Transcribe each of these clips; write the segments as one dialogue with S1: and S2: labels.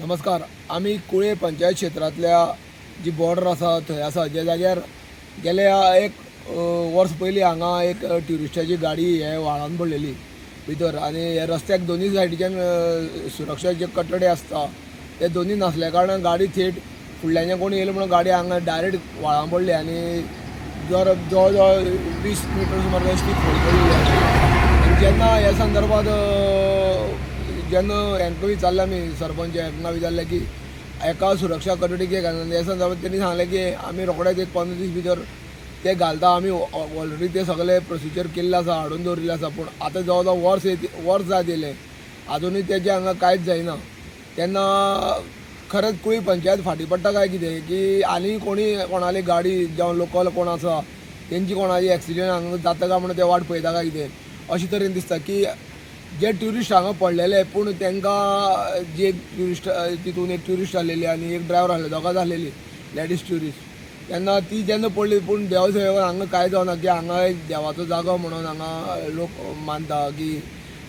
S1: नमस्कार. आमी कुळे पंचायत क्षेत्रांतल्या जी बॉर्डर आसा थंय आसा, ज्या जाग्यार गेल्या एक वर्स पयलीं हांगा एक ट्युरिस्टाची गाडी हे व्हाळान पडलेली भितर आनी हे रस्त्याक दोनूय सायडीच्यान सुरक्षा जे कटडे आसता ते दोनूय नासल्या कारणान गाडी थेट फुडल्यान कोण येयलो म्हणून गाडी हांगा डायरेक्ट व्हाळान पडली आनी जर जवळ जवळ 20 मिटर सुमार अशी ती खोल पडलेली आसा. आनी जेन्ना ह्या संदर्भात जेन्ना हेंकां विचारलें आमी सरपंच हेंकां विचारलें की एका सुरक्षा कटडी कित्याक घालना, ह्या संदर्भात तेणी सांगलें की आमी रोखडेच एक 15 दीस भितर ते घालता, आमी ऑलरेडी ते सगळे प्रोसिजर केल्ले आसा, हाडून दवरिल्ले आसा. पूण आतां जवळ जवळ वर्स जायत येयलें, आजुनूय तेजें हांगा कांयच जायना. तेन्ना खरेंच कुळी पंचायत फाटीं पडटा काय कितें की आनी कोणी कोणाली गाडी जावं लोकल कोण आसा तेंची कोणाची एक्सिडंट हांगा जाता काय म्हणून ते वाट पळयता काय कितें अशें तरेन दिसता की जे ट्युरिस्ट हांगा पडलेले पूण तांकां जी एक ट्युरिस्ट तितून एक ट्युरिस्ट आसलेली आनी एक ड्रायवर आसलो, दोगां आसलेली लेडीज ट्युरिस्ट. तेन्ना ती जेन्ना पडली पूण देव सेवेक हांगा कांय जावना की हांगा एक देवाचो जागो म्हणून हांगा लोक मानता की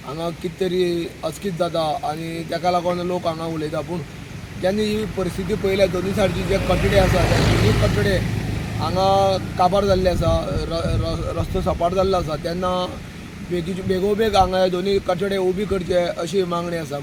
S1: हांगा कितें तरी अचकीत जाता आनी ताका लागून लोक हांगा उलयता. पूण जेन्ना ही परिस्थिती पळयल्या दोनूय सायडीचे जे कटडे आसा ते दोनूय कटडे हांगा काबार जाल्ले आसा, रस्तो सपाट जाल्लो आसा. तेन्ना बेगोबेग हांगा दोनूय कटडे उबी करचे अशी मागणी आसा.